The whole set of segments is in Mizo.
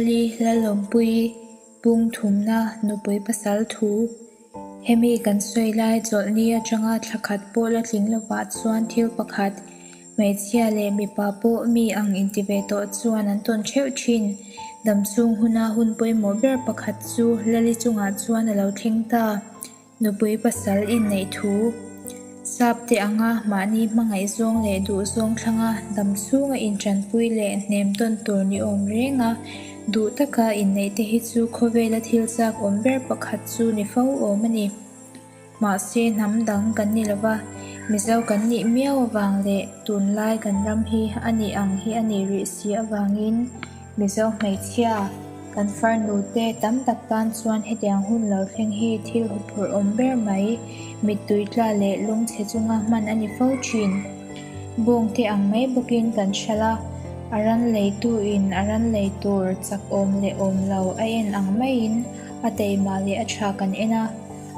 Lali Lalawmpuii pung thumna nupui pasal thu. Hemi kan sawi lai chawlhni atanga thla khat pawh la tling lovah chuan thil pakhat, hmeichhia leh mipa pawh mi ang inti ve tawh chuan an tawn theuh thin. Damchhung huna hun pawimawh ber pakhat chu Lali chungah chuan a lo thleng ta. Nupui pasal inneih thu sap te anga mahni hmangaihzawng leh duhzawng thlanga dam chhunga intanpui leh hnem tawn tur ni awm reng a, duh taka inneih te hi chu khawvela thil chak awm ber pakhat chu ni fo awm a ni. Mahse hnam dang kan ni lova, Mizo kan nih miau avang leh tunlai kan ram hi a nih ang hi a nih rih si avangin Mizo hmeichhia, kan farnu te tam tak tan chuan hetiang hun lo thleng hi thil huphurh awm ber mai, mittui tla leh lungchhe chunga hman a ni fo thin. Bawng te ang mai bawkin kan hralh a, a ran leitu in a ran lei tur chak awm leh awm lo a en ang maiin a teima leh a tha kan en a,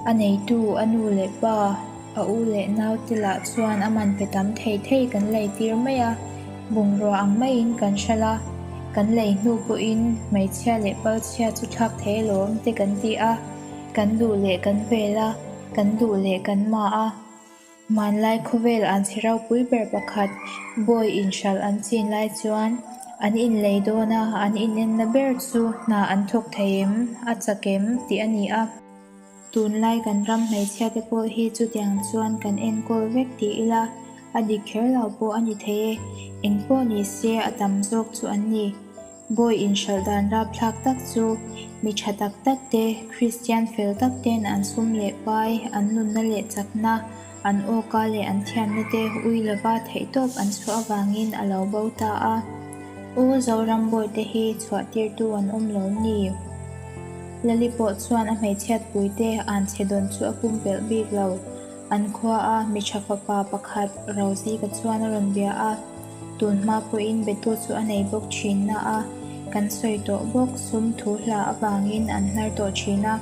a neitu a nu leh pa, A u leh naute lah chuan a man pe tam thei thei kan lei tir mai a, bungrua ang maiin kan hralh a, kan lei hnu pawhin hmeichhia leh palchhia chu thlak thei alawm te kan ti a, kan duh leh kan vel a, kan duh leh kan ma a. Hmanlai khawvel an chhe ropui ber pakhat bawi inhralh an chin lai chuan an inlei dawn a, an inenna ber chu hna an thawk thei em, a chak em tih a ni a. Tunlai kan ram hmeichhia te pawh hi chutiang chuan kan enkawl vek ti ila, a dik kher lo pawh a ni thei e. Eng pawh ni se a tam zawk chu an ni. Bawi inhralh dan rapthlak tak chu mi tha tak tak te, Kristian fel tak ten an sum leh pai, an nunna leh chakna, an awka leh an thiamna te ui lova theihtawp an chhuah avangin a lo bo ta a. U Zoram Bawi te hi chhuah tirtu an awm lo ni? Lali pawh chuan a hmeichhiat puite an chhe dawn chu a pumpelh bik lo. An khua a mi tha fapa pakhat Rozika chuan a rawn bia a, tun hma pawhin betu chu a nei bawk thin na a, kan sawi tawh bawk sum thu hla avangin an hnar tawh thin a.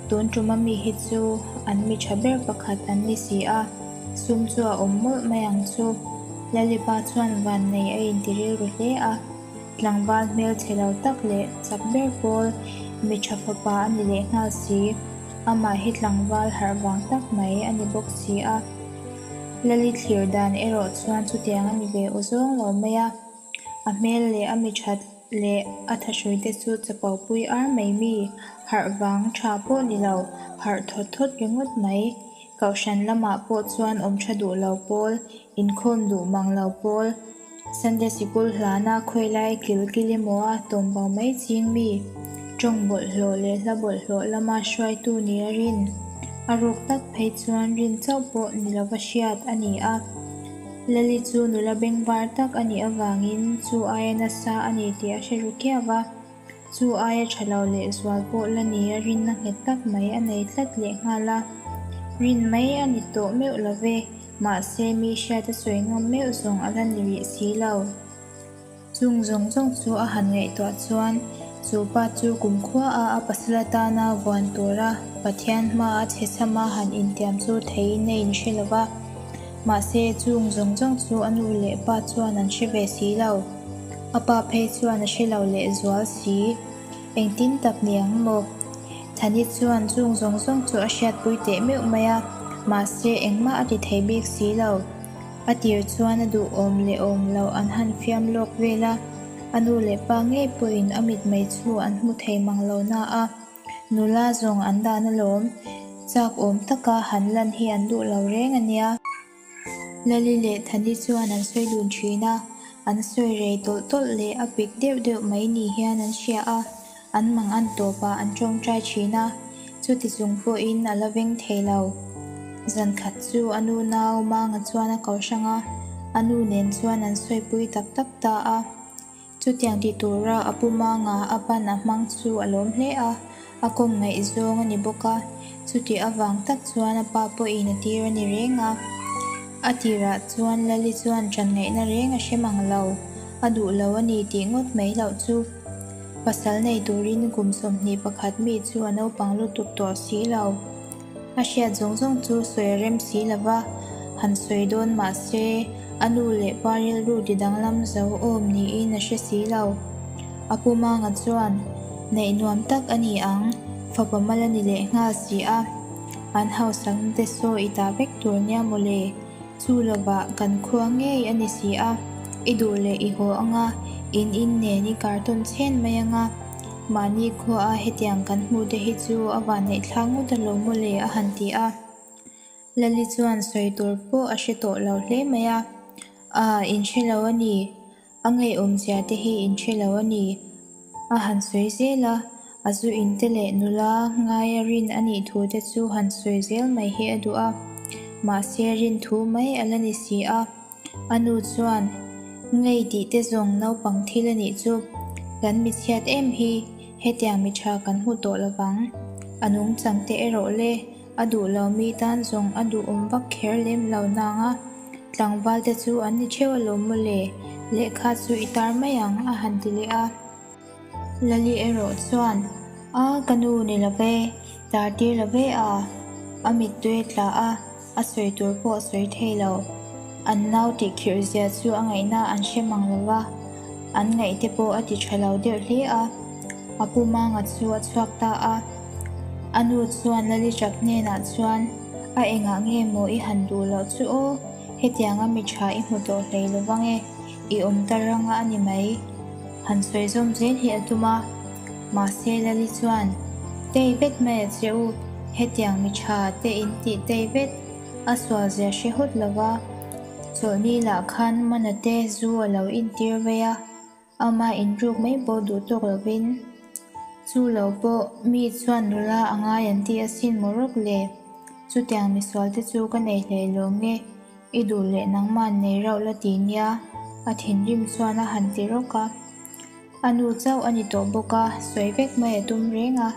Tun tuma mi hi chu an mi tha ber pakhat an ni si a, sum chu a awm mawlh mai ang chu. Lalipa chuan vannei a inti rilru hle a, tlangval hmel chhe lo tak leh chak ber pawl mi tha fapa a ni leh nghal si, amah hi tlangval harh vang tak mai a ni bawk si a. Lali thlir dan erawh chuan chutiang a ni ve aw zawng lo mai a, a hmel leh a mi that leh a thahruite chu chapo pui ar mai mi, harh vang tha pawh ni lo, harh thawt thawt ringawt mai. Kohhran lamah pawh chuan awm tha duh lo pawl, inkhawm duh mang lo pawl, Sunday sikul hlana khawilai kil kil emaw a tawm bo mai ching mi, tawng bawlhhlawh leh hla bawlhhlawh lama hruaitu ni a rin, a ruk tak phei chuan rin chauh pawh ni lova hriat a ni a. Lali chu nula bengvar tak a nih avangin chu aia nasa a ni tih a hre ru kiau a, chu aia tha lo leh zual pawh la ni a rinna nghet tak mai a nei tlat leh nghal a. Rin mai a ni tawh meuh lo ve, mahse mi hriat a sawi ngam meuh zawng a la ni rih si lo. Chung zawng zawng chu a han ngaihtuah chuan chu pa chu kumkhua a a pasal atana vuan tura Pathian hmaa chhe chhama han intiam chu theiin a inhre lo va. Mahse, chung zawng zawng chu a nu leh pa chuan an hre ve si lo. A pa phei chuan a hre lo leh zual si. Engtin tak ni ang maw? Thani chuan chung zawng zawng chu a hriatpui teh meuh mai a, mahse engmah a ti thei bik si lo. A tir chuan a duhawm leh awm loh an han fiam lawk vel a, a nu leh pa ngei pawhin a mitmei chu an hmu thei mang lo na a, nula zawng an dan alawm, chak awm taka han lan hi an duh lo reng a nia. Lali leh Thani chuan an sawi dun thin a, an sawi rei tawlh tawlh leh a pik deuh deuh mai ni hian an hria a, An mang an tawpah an tawngtai thin a, chuti chung pawhin a la veng thei lo. Zan khat chu a nu nau Manga chuan a ko hrang a, a nu nen chuan an sawipui tak tak ta a. Chutiang ti tura a pu Manga a pan a hmang chu a lawm hle a, a kawm ngaihzawng a ni bawk a, chuti avang tak chuan a pa pawhin a tir a ni reng a. A tirah chuan Lali chuan ṭan ngaihna reng a hre mang lo, a duh lo a ni tih ngawt mai loh chu. Pasal nei turin kum 21 mi chu a naupang lutuk tawh si lo. A hriat zawng zawng chu sawi a rem si lo va, han sawi dawn mah se a nu leh pa rilru ti danglam zo awm niin a hre si lo. A pu Manga chuan, Neih nuam tak a ni ang, fapa mal a ni leh nghal si a. An hausakna te saw i ta vek tur nia mawle, chu lovah kan khua ngei a ni si a, i duh leh i haw anga in in nen i kartawn chhen mai anga, mahni khuaa hetiang kan hmuh te hi chu a vanneih thlak ngawt alawm mawle a han ti a. Lali chuan sawi tur pawh a hre tawh lo hle mai a, Aa, in hre lo a ni, a ngeiawmzia te hi in hre lo a ni, a han sawi zel a, a zu in te leh nula ngaia rin a nih thu te chu han sawi zel mai hi a duh a, mahse rin thu mai a la ni si a. A nu chuan, Ngei tih te zawng naupang thil a nih chu, kan mi chhiat em hi, hetiang mi tha kan hmu tawh lovang, a nungchang te erawh le, A duh lo mi tan zawng a duhawm vak kher lem lo nang a, tlangval te chu an ni theuh alawm mawle, lehkha chu i tar mai ang a han ti leh a. Lali erawh chuan, A ka nu ni lo ve, tar tir lo ve a, a mittui a tla a, a sawi tur pawh a sawi thei lo. An nau tih khirh zia chu a ngaihna an hre mang lo va, an ngaih te pawh a ti tha lo deuh hle a. A pu Manga chu a chhuak ta a. A nu chuan Lali Chap hnenah chuan, A engah nge maw i han duh loh chu aw, hetianga mi tha i hmu tawh hlei lo vang e, i awm ta ranga a ni mai. Han sawi zawm zel hi a tum a. Mahse Lali chuan, Tei vet mai a che u, hetiang mi tha te in tih tei vet, a sual zia hre hawt lo va. Chawlhni lah khan Mana te zu a lo intir vei a. Ama inruk mai pawh duh tawk lovin, Chu lo pawh mi chuan nula a ngai an ti asin maw rawk le? Chutiang misual te chu ka nei hlei lo nge, i duh leh nangman nei rauh la ti nia, a thinrim chuan a han ti rawk a. A nu chauh a ni tawh bawk a, sawi vek mai a tum reng a.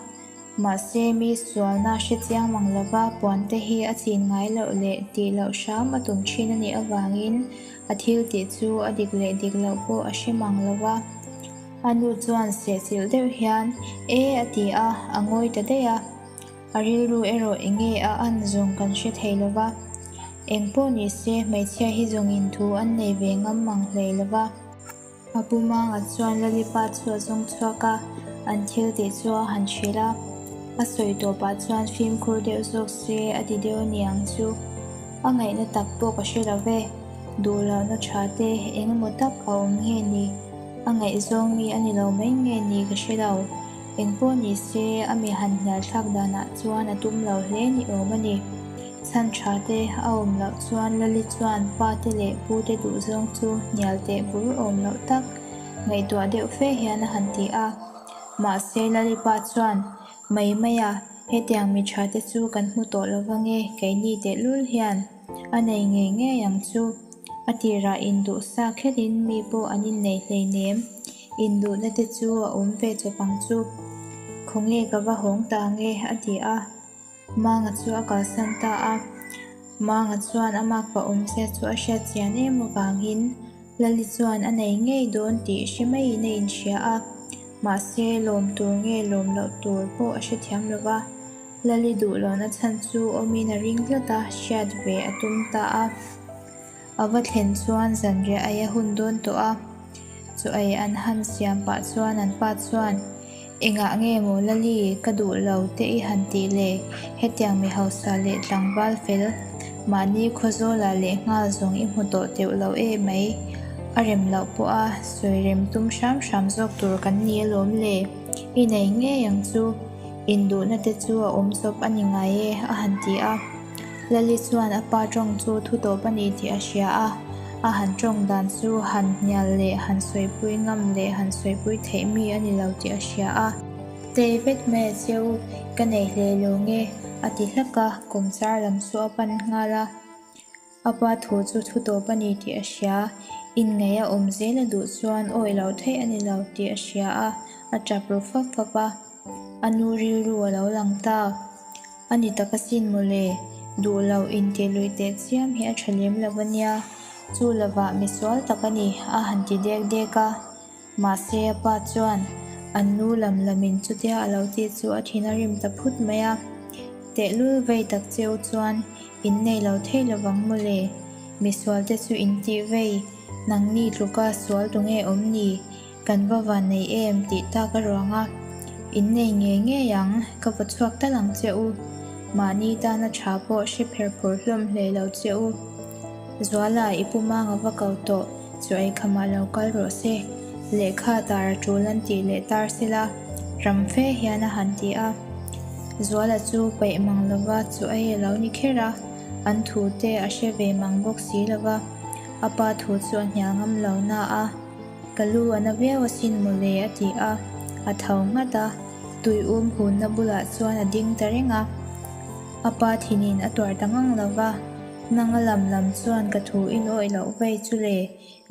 Mahse, mi sualna hre chiang mang lova puante hi a chin ngai loh leh tih loh hram a tum thin a nih avangin a thil tih chu a dik leh dik loh pawh a hre mang lova. A nu chuan sehchilh deuh hian, E a ti a, a ngawi ta daih a. A rilru erawh enge a an zawng kan hre thei lova. Eng pawh ni se, hmeichhia hi zawngin thu an nei ve ngam mang hlei lova. A pu Manga chuan Lalipa chu a zawng chhuak a, an thil tih chu a han hrilh a. A sawi tawpah chuan fimkhur deuh zawk se a ti deuh aniang chu. A ngaihna tak pawh ka hre lo ve, duh lohna tha te eng emaw tak a awm nge ni? A ngaihzawng mi a ni lo mai nge ni ka hre lo. Eng pawh ni se a mi han hnial thlak danah chuan a tum lo hle ni awm a ni. Chhan tha te a awm loh chuan Lali chuan pa te leh pu te duhzawng chu hnial teh bur awm loh tak ngaihtuah deuh fe hian a han ti a. Mahse Lali pa chuan, Mai mai a, hetiang mi tha te chu kan hmu tawh lo vang e, keini tehlul hian a nei ngei ngei ang chu. A tirah induhsa kherin mi pawh an innei hleinem. Induhna te chu a awm ve chawp ang chu. Khawnge ka va hawng ta nge? a ti a. Manga chu a kalsan ta a. Manga chuan a makpa awmzia chu a hriat chian em avangin Lali chuan a nei ngei dawn tih hre maiin a inhria a. Mahse, lawm tur nge lawm loh tur pawh a hrethiam lo va. Lali duh lohna chhan chu awmin a ring tlat a, hriat ve a tum ta a. A va thlen chuan zanriah ei a hun dawn tawh a, chaw ei an han siam pah chuan an pa chuan, Engah nge maw Lali, ka duh lo te i han tih le, hetiang mi hausa leh tlangval fel, mahni khawzawlah leh nghal zawng i hmu tawh teuh lo e mai, a rem loh pawh a sawi rem tum hram hram zawk tur kan ni alawm le, i nei ngei ang chu, induhna te chu a awm chawp a ni ngai e a han ti a. Lali chuan a pa tawng chu thu tawp a ni tih a hria a, a han tawng dan chu han hnial leh han sawipui ngam leh han sawipui theih mi a ni lo tih a hria a. Tei vet mai a che u, ka nei hle lo nge, a ti hlak a, kawmchar lam chu a pan nghal a. A pa thu chu thu tawp a ni tih a hria, inngaih a awm zel a duh chuan awih loh theih a ni lo tih a hria a, a tap ru fap fap a. A nu rilru a lo lang ta. A ni tak asin mawle, duh loh intih luih teh chiam hi a tha lem lo a nia, chu lovah misual tak a ni a han ti dek dek a. Mahse a pa chuan an nu lam lamin chutia a lo tih chu a thin a rim ta phut mai a, Tehlul vei tak cheu chuan in nei lo thei lovang mawle, misual te chu intih vei, nangni tluka sual tu nge awm ni? Kan va vannei em tih tak a ruang a, In nei ngei ngei ang, ka va chhuak tal ang che u. Mahni tana tha pawh hre pher phur hlawm hlei lo che u. Zuala, i pu mang a va ko tawh, chu ei khamah lo kal rawh se. Lehkha tar a tul an tih leh tar sela, ram fe hian a han ti a. Zuala chu peih mang lova chu ei a lo ni kher a, an thu te a hre ve mang bawk si lova, a pa thu chu a hnial ngam lo na a. Ka lu a na viau asin mawle a ti a, a tho nghat a, tui um hunna bulah chuan a ding ta reng a. A pa thinin a tuar ta ngang lo va, nanga lam lam chuan ka thu in awih loh vei chu le,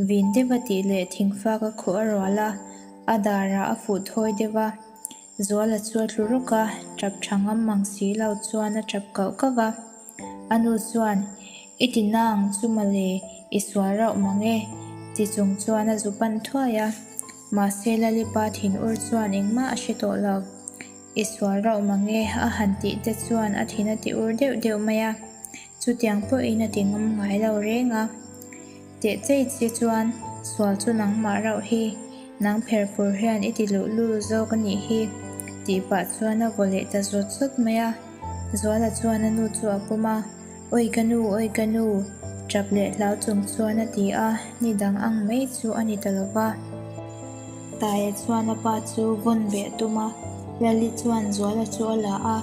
vin deuh a tih leh thingfak a khuh a rual a, a darah a fuh thawi deuh a. Zuala chu a tlu rawk a, tap tha ngam mang si lo chuan a tap kauh kauh a. A nu chuan, I ti nang chu mawle, i sual rauh mang e, ti chung chuan a zu pan thuai a. Mahse Lalipa thinur chuan engmah a hre tawh lo. I sual rauh mang e, a han tih te chuan a thin a ti ur deuh deuh mai a. Chutiang pawhin a ti ngam ngai lo reng a. Teh chei che chuan sual chu nangmah rauh hi, nang pher fur hian i ti luh lul zawk a nih hi, tih pah chuan a vaw leh ta zawt zawt mai a. Zuala chuan a nu chu a pawm a, Awi ka nu, awi ka nu, tap leh hlau chung chuan a ti a, ni dang ang mai chu a ni ta lo va. Taia chuan a pa chu vawn beh a tum a, Lali chuan Zuala chu a la a,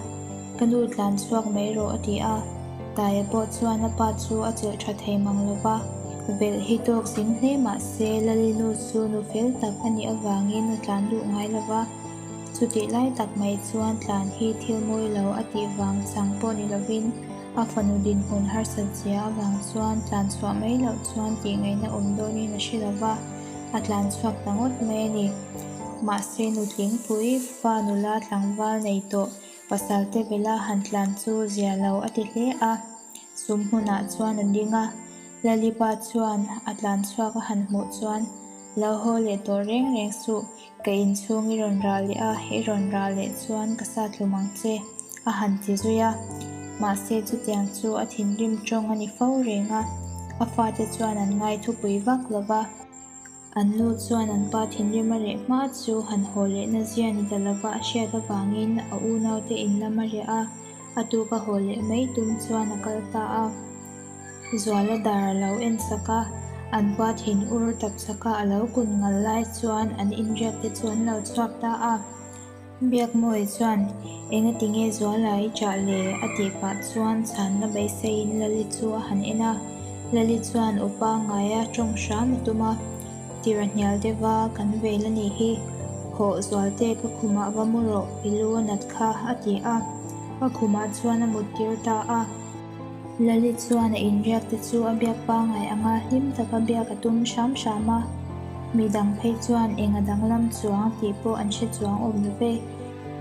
Ka nu tlan chhuak mai rawh a ti a, Taia pawh chuan a pa chu a chelh tha thei mang lo va, velh hi tawk zing hle mah se Lalinu chu nu fel tak a nih avangin a tlan duh ngai lo va, chutih lai tak mai chuan tlan hi thil mawi lo a tih vang chang pawh ni lovin a fanu dinhmun harsat zia avang chuan tlan chhuah mai loh chuan tih ngaihna awm dawnin a hre lo va, a tlan chhuak ta ngawt mai a ni. Mahse nutlingpui fa nula tlangval nei tawh Pasal te vela han tlan chu zia lo a ti hle a, sum hmunah chuan a ding a, Lalipa chuan a tlan chhuak a han hmuh chuan, Lo haw leh tawh reng reng suh, ka inchhung i rawn rah leh a, i rawn rah leh chuan ka sa tlum ang che, a han ti zui a. Mahse chutiang chu a thinrim tawng a ni fo reng a, a fate chuan an ngai thupui vak lo va. An nu chuan an pa thinrim a reh hma chu han haw leh na zia ni ta lova a hriat avangin a unaute in lam a reh a, a tuk a haw leh mai tum chuan a kal ta a. Zuala dar a lo en sak a, an pa thinur tap chaka a lo kun ngal lai chuan an inriak te chu an lo chhuak ta a. Biakmawii chuan, Engati nge Zuala i chah le? a tih pah chuan chhanna beiseiin Lali chu a han en a. Lali chuan upa ngaia tawng hram a tum a, Tira hnial deuha kan vel a nih hi, hawh Zualte ka khumah va mu rawh, i lu a nat kha, a ti a. A khumah chuan a muttir ta a. Lali chuan a inriak te chu a biak pangngai anga hlim taka biak a tum hram hram a, mi dang phei chuan eng a danglam chuang tih pawh an hre chuang awm lo ve.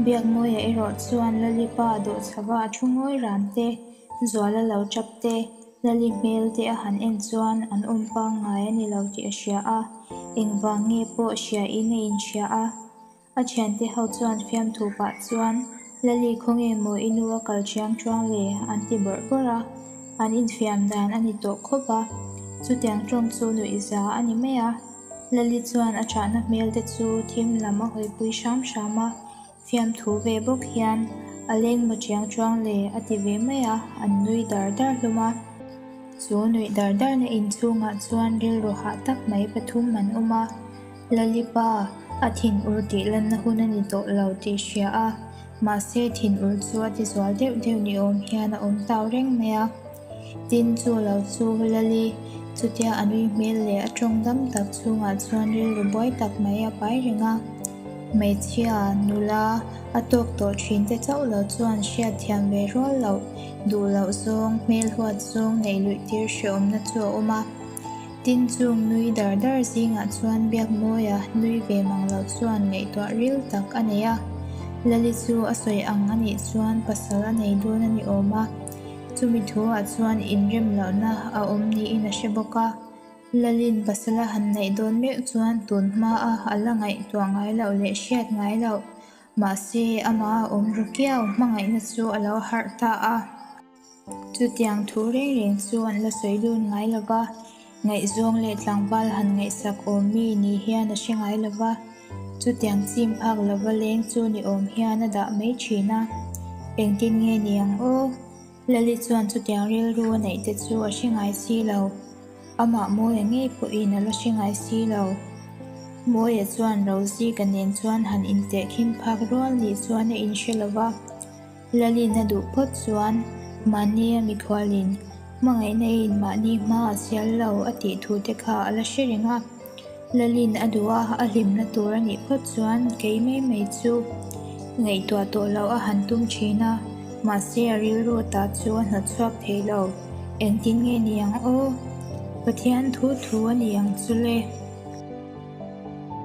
Biakmawia erawh chuan Lali pa dawh chhava a thu ngawi ran te, Zuala lo tap te, Lali hmel te a han en chuan an awm pangngai a ni lo tih a hria a, engvang nge pawh hria in a inhria a. A thiante ho chuan fiamthu pah chuan, Lali khawnge maw i nu a kal chiang chuang le? an ti bawrh bawrh a, an infiam dan a ni tawh khawp a, chutiang tawng chu nuihza a ni mai a. Lali chuan a chahna hmel te chu thim lam a hawipui hram hram a, fiamthu ve bawk hian, A leng maw chiang chuang le? a ti ve mai a, an nui dar dar hlawm a. Chu nuih dar darna inchhungah chuan rilru hah tak mai pathum an awm a. Lalipa, a thinur tih lanna hun a ni tawh lo tih hria a, mahse thinur chu a ti zual deuh deuh ni awm hian a awm tau reng mai a. Tin, chu lo chu Lali, chutia a nui hmel leh a tawng dam tak chhungah chuan rilru buai tak mai a pai reng a. Hmeichhia, nula, a tawk tawh thin te chauh lo chuan hriat thiam ve rual loh, duh loh zawng, hmel huat zawng neih luih tir hreawmna chu a awm a. Tin chung nui dar dar zingah chuan Biakmawia nui ve mang lo chuan ngaihtuah ril tak a nei a. Lali chu a sawi ang a nih chuan pasal a nei dawn a ni awm a, chumi thuah chuan inrem lohna a awm niin a hre bawk a. Lalin pasal a han neih dawn meuh chuan tun hmaa a la ngaihtuah ngai loh leh hriat ngai loh, mahse amah a awm ru kiau hmangaihna chu a lo harh ta a. Chutiang thu reng reng chu an la sawi dun ngai lo va. Ngaihzawng leh tlangval han ngaihsak awm mi ni hian a hre ngai lo va, chutiang chim phak lova leng chu ni awm hian a dah mai thin a. Engtin nge ni ang aw? Lali chuan chutiang rilru a neih te chu a hre ngai si lo. Amah Mawia ngei pawhin a la hre ngai si lo. Mawia chuan Rozika nen chuan han intehkhin phak rual ni chuan a inhre lo va. Lalin a duh phawt chuan mahnia mikhualin hmangaihna in mahni hma a sial lo a tih thu te kha a la hre reng a. Lalin a duh a, a hlimna tur a nih phawt chuan kei mai mai chu ngaihtuah tawh loh a han tum thin a, mahse a rilru ta chu a hnawt chhuak thei lo. Engtin nge ni ang aw? Pathian thu thu a ni ang chu le.